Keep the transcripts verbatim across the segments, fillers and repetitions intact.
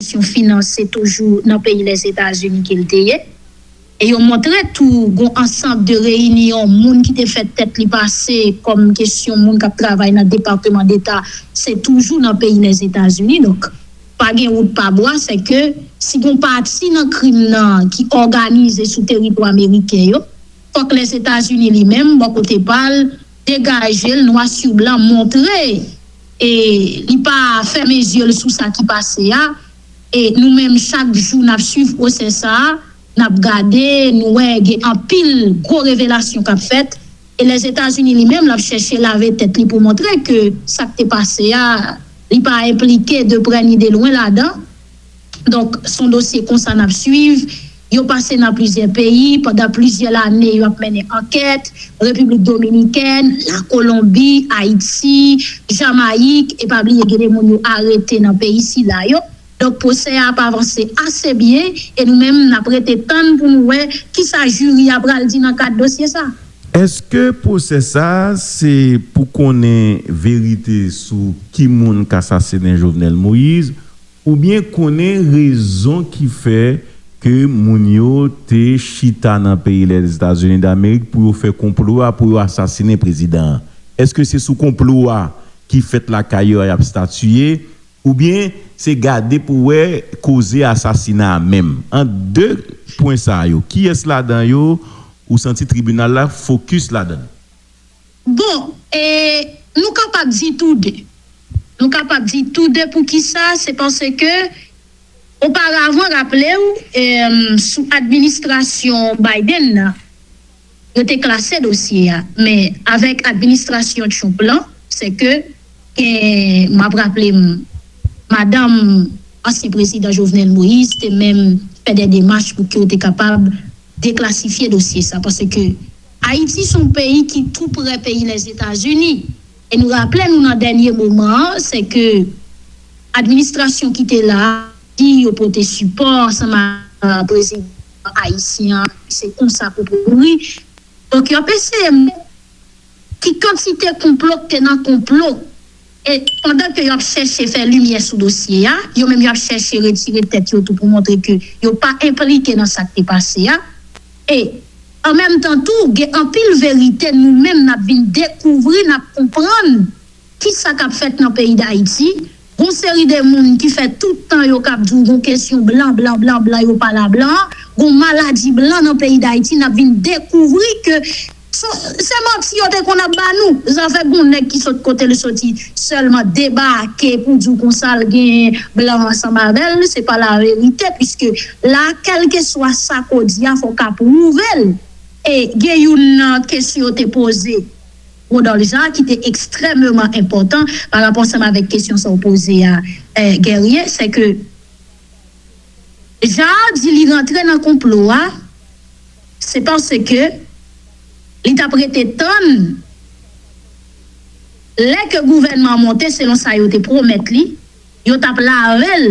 kesyon finans se toujou nan peyi Lèzetazini ke l te ye. E yo montre tou gon ansanm de reyinyon moun ki te fè tèt li pase kòm kesyon moun k ap travay nan Depatman Deta, se toujou nan peyi Lèzetazini. Donk, pa gen wout pa bwa, se ke si gon pati nan krim nan ki òganize sou teritwa ameriken yo, fòk Lèzetazini li menm, bò kote pa l, degaje l nwa sou blan, montre e li pa fèmen zye l sou sa ki pase a. E nou menm, chak jou n ap swiv pwosè sa a, n ap gade, nou wè gen anpil gwo revelasyon k ap fèt. E Lèzetazini li menm, l ap chèche lave tèt li pou montre ke sa k te pase a, li pa enplike de prè ni de lwen ladan. Donk, se yon dosye konsa n ap swiv. Yo pase nan plizyè peyi, pandan plizyè lane, yo ap mennen ankèt. Repiblik Dominikèn, Lakolonbi, Ayiti, Jamayik, e pa bliye gen de moun yo arete nan peyi sila yo. Donk, pwosè a ap avanse ase byen, e nou menm, n ap rete tann pou nou wè kisa jiri a pral di nan kad dosye sa. Èske pwosè sa a se pou konnen verite sou ki moun k asasinen Jovenel Moïse, oubyen konnen rezon ki fè ke moun yo te chita nan peyi Lèzetazini Damerik pou yo fè konplo a pou yo asasinen prezidan an? Èske se sou konplo a ki fèt lakay yo a y ap statiye, oubyen se gade pou wè koze asasina a menm? Ant de pwen sa yo, kiyès ladan yo ou santi tribinal la fokis ladan l? Bon, e, nou kapab di tou de. Nou kapab di tou de. Poukisa? Se paske, oparavan, raple w, em, sou administrasyon Biden nan, yo te klase dosye a. Men avèk administrasyon Trump lan, se ke, gen, m ap raple m, madanm ansyen prezidan Jovenel Moïse te menm fè de demach pou ke yo te kapab deklasifye dosye sa, paske Ayiti se yon peyi ki tou prè peyi Lèzetazini. E nou raple nou nan dènye moman an, se ke administrasyon ki te la a di yo pote sipò ansanm ak, euh, prezidan ayisyen an, se konsa pou pouri. Donk, yo ap eseye ki kantite konplo k te nan konplo. E pandan ke y ap chèche fè limyè sou dosye a, yo menm y ap chèche retire tèt yo tou pou montre ke yo pa enplike nan sa k te pase a. E an menm tan tou, gen anpil verite nou menm n ap vin dekouvri, n ap konprann kisa k ap fèt nan peyi Dayiti. Gon seri de moun ki fè tout tan yo k ap di w gon kesyon blan, blan, blan, blan, yo pa la blan. Gon maladi blan nan peyi Dayiti, n ap vin dekouvri ke se, se manti yo te konn ap ba nou. Zafè gon nèg ki sot kote l soti, sèlman debake pou di w konsa l gen blan ansanm avè l, se pa laverite, piske la, kèlkeswa sa k ou di a, fò w ka pwouve l. E gen youn nan kesyon yo te poze Rodolphe Jean, ki te ekstrèmeman enpòtan pa rapò ansanm avèk kesyon sa w poze a, eh, Guerrier, se ke Jean di li rantre nan konplo a, se paske li t ap rete tann lè ke gouvènman an monte, selon sa yo te pwomèt li, yo t ap lave l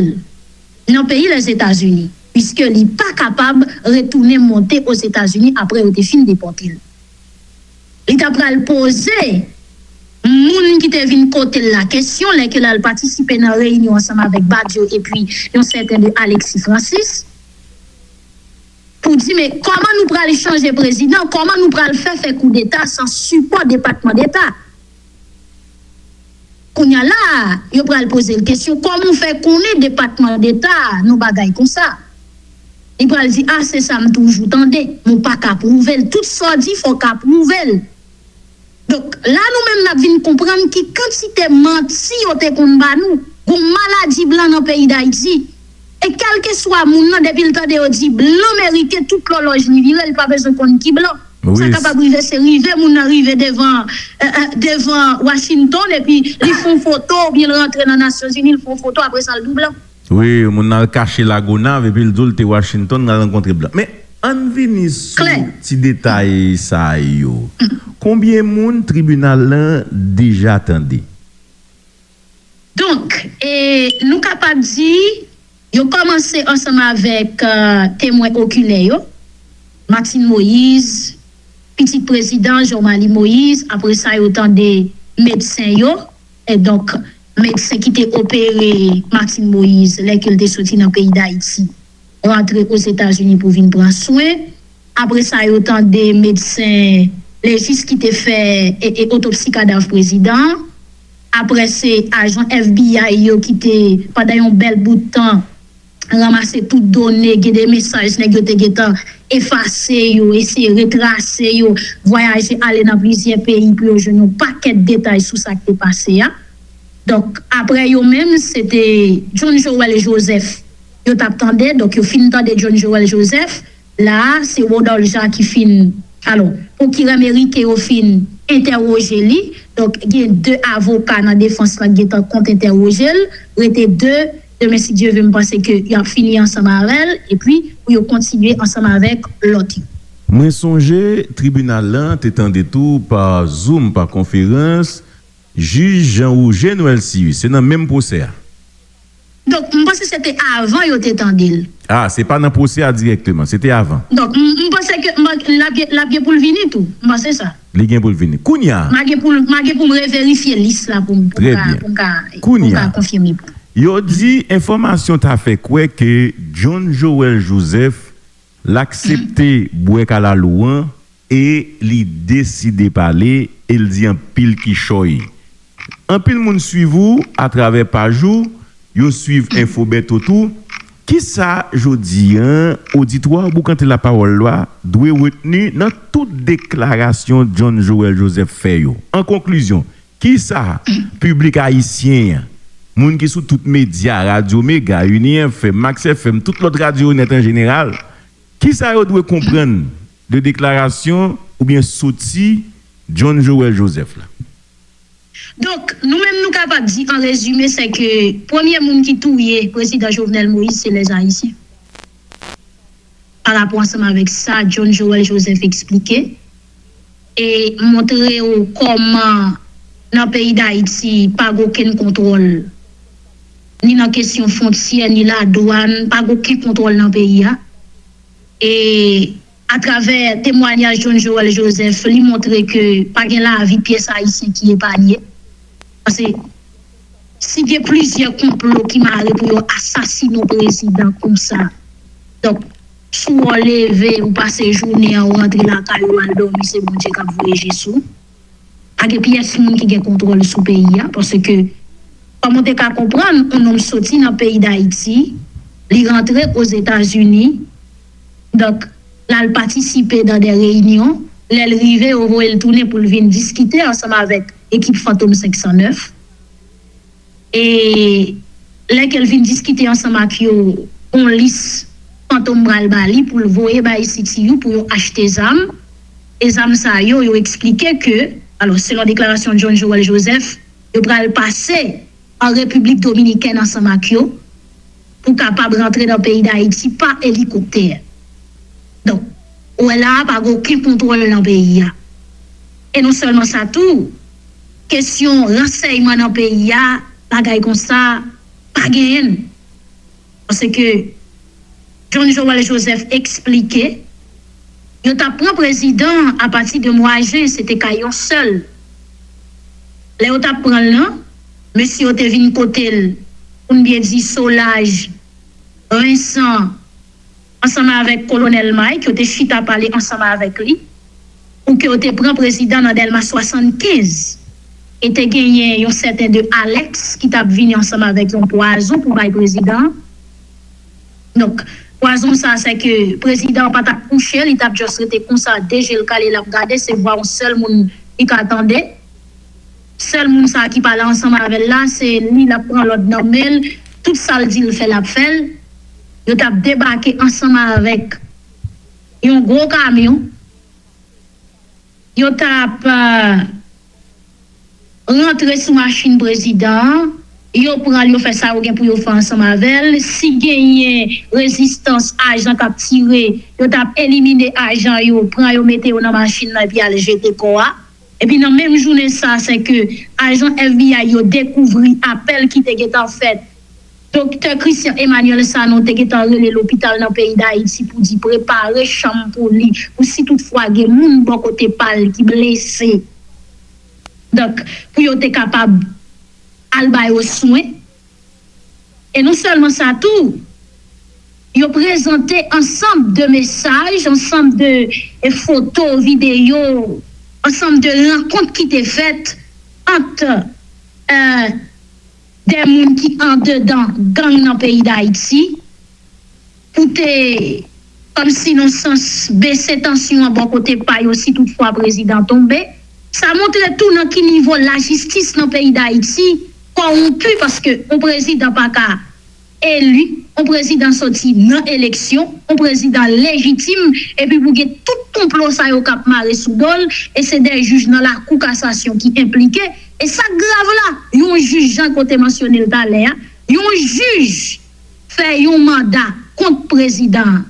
nan peyi Lèzetazini, piske li pa kapab retounen monte Ozetazini apre yo te fin depòte l. Li ta pral poze moun ki te vin kote l la kesyon lè ke l al patisipe nan reyinyon ansanm avèk Badio epi yon sèten de Alexis Francis pou di, men kòman nou pral chanje prezidan, kòman nou pral fè fè koudeta san sipò Depatman Deta? Kounye a la, yo pral poze l kesyon, kòman w fè konnen Depatman Deta nan bagay konsa? Li pral di, a, se sa m toujou tande, men w pa ka pwouve l. Tout sa w di, fò w ka pwouve l. Donk, la nou menm n ap vin konprann ki kantite manti yo te konn ba nou. Gon maladi blan nan peyi Dayiti. E kèlkeswa moun nan, depi l tande yo di blan merike, tout lòlòj li vire, li pa bezwen konn ki blan. Sa kapab rive, se rive, moun nan rive devan, eh, eh, devan Washington, epi li fè yon foto, oubyen l rantre nan Nasyonzini, li fè yon foto, apre sa l di w blan. Wi, moun nan al kache Lagonav, epi l di w l te Washington, l al rankontre blan. Men, ann vini sou ti detay sa yo. Konbyen moun tribinal lan deja tande? Donk, e, nou kapab di, yo kòmanse ansanm avèk, eh, temwen okilè yo, Martine Moïse, pitit prezidan Jean Marie Moïse, apre sa yo tande medsen yo, e donk, medsen ki te opere Martine Moïse lè ke l te soti nan peyi Dayiti rantre Ozetazini pou vin pran swen. Apre sa, yo tande medsen lejis ki te fè e, e otopsi kadav prezidan an. Apre, se ajan F B I yo ki te, pandan yon bèl bout tan, ranmase tout done, gen de mesaj nèg yo te gentan efase yo, eseye retrase yo, vwayaje ale nan plizyè peyi pou yo jwenn yon pakèt detay sou sa k te pase a. Donk, apre yo menm, se te John Joël Joseph yo t ap tande. Donk, yo fin tande John Joël Joseph. La a, se Rodolphe Jean ki fin, alò, pwokirè meriken yo fin entèwoje li. Donk, gen de avoka nan defans lan ki gentan kont entèwoje l. Rete de. Demen, si Dye vle, m panse ke y ap fini ansanm avè l, epi pou yo kontinye ansanm avèk lòt yo. Mwen sonje tribinal lan te tande tou pa Zoom, pa konferans, jij Jean Rouget Noël Cius. Se nan menm pwosè a. Donk, m panse se te avan yo te tande l. Ah, se pa nan pwosè a dirèkteman, se te avan. Donk, m, m panse ke m, l ap gen, l ap gen pou l vini tou. M panse sa. Li gen pou l vini. Kounye a. M a gen pou, m a gen pou m reverifye lis la pou m, pou m ka, pou m ka, pou m ka konfime pou. Yo di enfòmasyon ta fè kwè ke John Joël Joseph l aksepte bwè kalalou an e li deside pale e l di anpil kichòy. Anpil moun swiv ou atravè paj ou, yo swiv Enfo Bèto tou. Kisa jodi a oditwa Boukante Lapawòl la dwe retni nan tout deklarasyon John Joël Joseph fè yo? An konklizyon, kisa piblik ayisyen an, moun ki sou tout medya, Radyo Mega, Uni F M, Max F M, tout lòt radyo yo nèt an jeneral, kisa yo dwe konprann de deklarasyon oubyen soti John Joël Joseph la? Donk, nou menm nou kapab di an rezime, se ke premye moun ki touye prezidan Jovenel Moïse se lèzayisyen. Pa rapò ansanm avèk sa John Joël Joseph eksplike e montre w kòman nan peyi Dayiti pa gen okenn kontwòl, ni nan kesyon fwontyè, ni ladwàn, pa gen okenn kontwòl nan peyi a. E atravè temwanyaj John Joël Joseph, li montre ke pa gen lavi pyès ayisyen ki epanye. Paske si gen plizyè konplo ki mare pou yo asasine yon prezidan konsa, donk, si w leve, ou pase jounen an, ou rantre lakay ou, al dòmi, se Bondye k ap voye je sou ou. Pa gen pyès moun ki gen kontwòl sou peyi a, paske, kòm ou te ka konprann, yon nonm soti nan peyi Dayiti, li rantre Ozetazini, donk, l al patisipe nan de reyinyon, lè l rive, yo voye l tounen pou l vin diskite ansanm avèk ekip Fantom senk san nèf. E lè ke l vin diskite ansanm ak yo, yon lis Fantom pral ba li pou l voye bay C T U pou yo achte zam. E zam sa yo, yo eksplike ke, alò, selon deklarasyon John Joël Joseph, yo pral pase an Repiblik Dominikèn ansanm ak yo pou kapab rantre nan peyi Dayiti pa elikoptè. Donk, ou wè la a pa gen okenn kontwòl nan peyi a. E non sèlman sa tou, kesyon ransèyman nan peyi a, bagay konsa, pa genyen l. Paske John Joël Joseph eksplike, yo t ap pran prezidan an apati de mwa jen, se te kay yon sèl. Lè yo t ap pran l nan, mesye yo te vin kote l, pou n byen di Solaj, Vincent, ansanm avèk Kolonèl Mike, yo te chita pale ansanm avèk li pou ke yo te pran prezidan nan Dèlma swasannkenz. E te genyen yon sèten de Alex ki t ap vini ansanm avèk yon pwazon pou bay prezidan an. Donk, pwazon sa, se ke prezidan an pa t ap kouche, li t ap just rete konsa, de je l kale, l ap gade, se vwa yon sèl moun li ka tande. Sèl moun sa ki pale ansanm avè l la, se li, l ap pran lòd nan men l. Tout sa l di l fè, l ap fè l. Yo t ap debake ansanm avèk yon gwo kamyon. Yo t ap rantre sou machin prezidan an. Yo pran l, yo fè sa yo gen pou yo fè ansanm avè l. Si genyen rezistans, ajan k ap tire, yo t ap elimine ajan yo, pran yo, mete yo nan machin nan, epi al jete kò a. Epi nan menm jounen sa, se ke ajan F B I yo dekouvri apèl ki te gentan fèt. Doktè Christian Emmanuel Sanon te gentan rele lopital nan peyi Dayiti pou di prepare chanm pou li, pou si toutfwa gen moun bò kote pa l ki blese. Donk, pou yo te kapab al ba yo swen. E non sèlman sa tou, yo prezante ansanm de mesaj, ansanm de e foto, videyo, ansanm de rankont ki te fèt ant e, de moun ki andedan gang nan peyi Dayiti pou te, kòmsi nan sans, bese tansyon an bò kote pa yo si toutfwa prezidan tonbe. Sa montre tou nan ki nivo lajistis nan peyi Dayiti kòwonpi, paske yon prezidan pa ka eli, yon prezidan soti nan eleksyon, yon prezidan lejitim, epi pou gen tout konplo sa yo k ap mare sou do l, e se de jij nan lakou kasasyon ki enplike. E sa k grav la, yon jij, jan kote mansyone l talè a, yon jij fè yon manda kont prezidan an.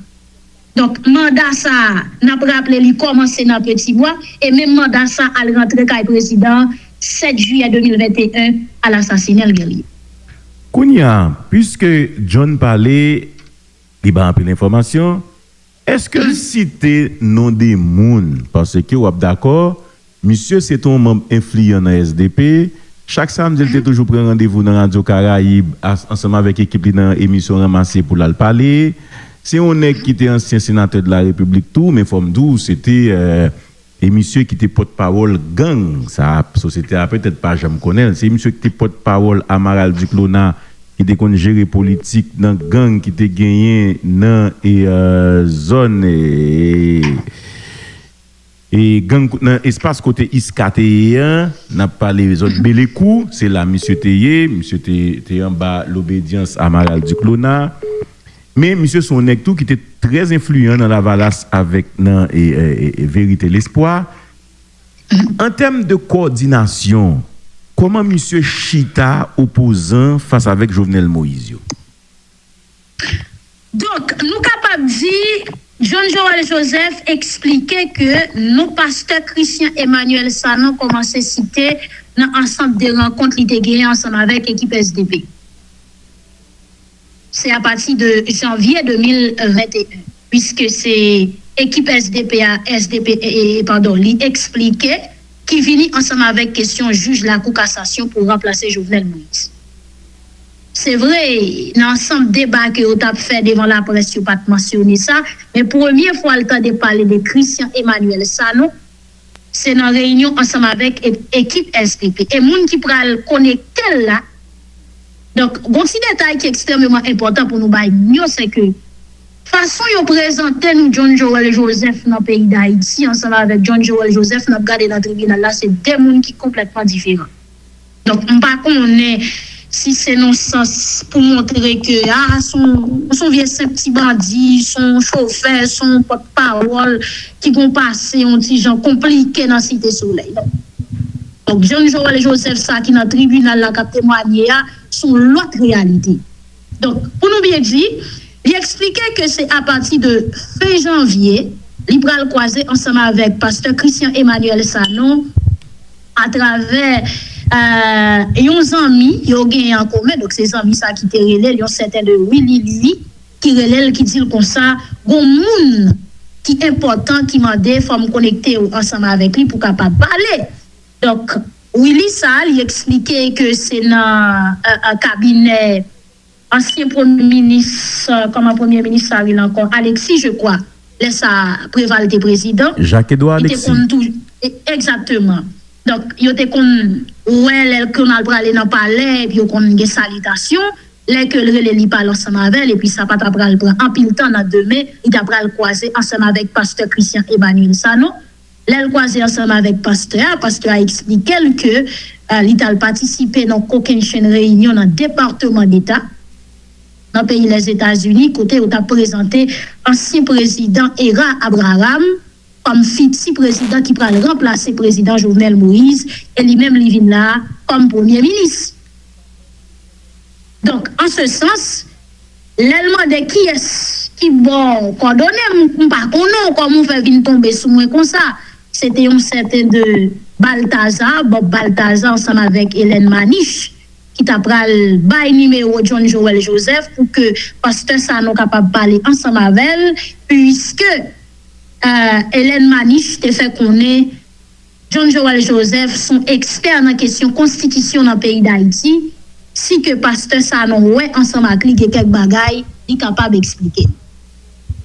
Donk, manda sa a, n ap raple, li kòmanse nan Petibwa, e menm manda sa a al rantre kay prezidan an sèt jiyè de mil venteyen al asasinen l, Guerrier. Kounye a, piske John pale, li bay anpil enfòmasyon, èske l site non de moun, paske w ap dakò, misye se te yon manm enfliyan nan S D P. Chak samdi, l te toujou pran randevou nan Radyo Karayib as- ansanm avèk ekip li nan emisyon Ranmase pou l al pale. Se yon nèg ki te ansyen senatè de la Repiblik tou, men fò m di w, se te e, e misye ki te pòtpawòl gang. Sa, sosyete a petèt pa janm konnen l. Se misye ki te pòtpawòl Amaral Duclona, ki te konn jere politik nan gang ki te genyen nan e, e, zòn e, e gang nan espas kote Iska te ye an, n ap pale zòn Belekou, se la misye te ye, misye te, te anba lobedyans Amaral Duclona. Men misye se yon nèg tou ki te trè enfliyan nan Lavalas avèk nan e, e, e, e Verite Lespwa. An tèm de kowòdinasyon, kòman misye chita opozan fas avèk Jovenel Moïse yo? Donk, nou kapab di John Joël Joseph eksplike ke non pastè Christian Emmanuel Sanon kòmanse site nan ansanm de rankont li te genyen ansanm avèk ekip S D P. Se apati de janvye de mil venteyen, piske se ekip S D P a, S D P, e, e, padon, li eksplike, ki vini ansanm avèk kesyon jij Lakou Kasasyon pou ranplase Jovenel Moïse. Se vre, nan ansanm deba ke yo t ap fè devan laprès, yo pa t mansyone sa, men premye fwa l tande pale de Christian Emmanuel Sanon, se nan reyinyon ansanm avèk e- ekip S D P. E moun ki pral konekte l la, donk, gon ti detay ki ekstrèmeman enpòtan pou nou bay moun yo, se ke fason yo prezante nou John Joël Joseph nan peyi Dayiti ansanm avèk John Joël Joseph n ap gade nan tribinal la, se de moun ki konplètman diferan. Donk, m pa konnen si se nan sans pou montre ke, a, se yon, se yon vye senp ti bandi, se yon chofè, se yon pòtpawòl ki gon pase yon ti jan konplike nan Site Solèy. Donk, John Joël Joseph sa ki nan tribinal la k ap temwanye a, se yon lòt reyalite. Donk, pou nou byen di, li eksplike ke se apati de fen janvye, li pral kwaze ansanm avèk pastè Christian Emmanuel Sanon atravè e, yon zanmi yo genyen an komen. Donk, se zanmi sa ki te rele l, yon sèten de Willy Louis, ki rele l, ki di l konsa, gon moun ki enpòtan ki mande fò m konekte w ansanm avèk li pou kapab pale. Donk, Willy sa, li eksplike ke se nan e, e, kabinè ansyen premye minis, e, kòman premye minis sa rele ankò, Alexis, je crois. Lè sa, Preval te prezidan. Jacques Edouard Alexis. Li te konn tou, e- egzakteman. Donk, yo te konn wè lè l konn al prale nan palè, epi yo konn gen salitasyon. Lè ke l rele li pale ansanm avè l, epi sa pa ta pral pran anpil tan nan demen, li ta pral kwaze ansanm avèk pastè Christian Emmanuel Sanon. Lè l kwaze ansanm avèk pastè a, pastè a eksplike l ke e, li t al patisipe nan kokennchenn reyinyon nan Depatman Deta, nan peyi Lèzetazini, kote yo t ap prezante ansyen prezidan Era Abraham kòm fiti prezidan ki pral ranplase prezidan Jovenel Moïse, e li menm li vin la a kòm premye minis. Donk, an se sans, lè l mande kiyès ki ba w kòdone m, m pa konnen w, kòman w fè vin tonbe sou mwen konsa. Se te yon sèten de Balthazar, Bob Balthazar, ansanm avèk Hélène Maniche, ki ta pral bay nimewo John Joël Joseph pou ke pastè Sanon kapab pale ansanm avè l, piske e, Hélène Maniche te fè konnen John Joël Joseph se yon ekspè nan kesyon konstitisyon nan peyi Dayiti, si ke pastè Sanon wè ansanm ak li gen kèk bagay li kapab eksplike.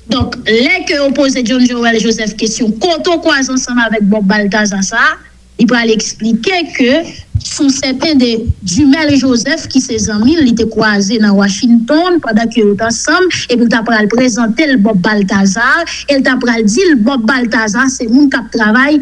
Donk, lè ke yo poze John Joël Joseph kesyon kote w kwaze ansanm avèk Bob Balthazar sa, li pral eksplike ke se yon sèten de Dumèl Joseph ki se zanmi l, li te kwaze nan Washington pandan ke yo t ansanm, epi l ta pral prezante l Bob Balthazar, e l ta pral di l Bob Balthazar se moun k ap travay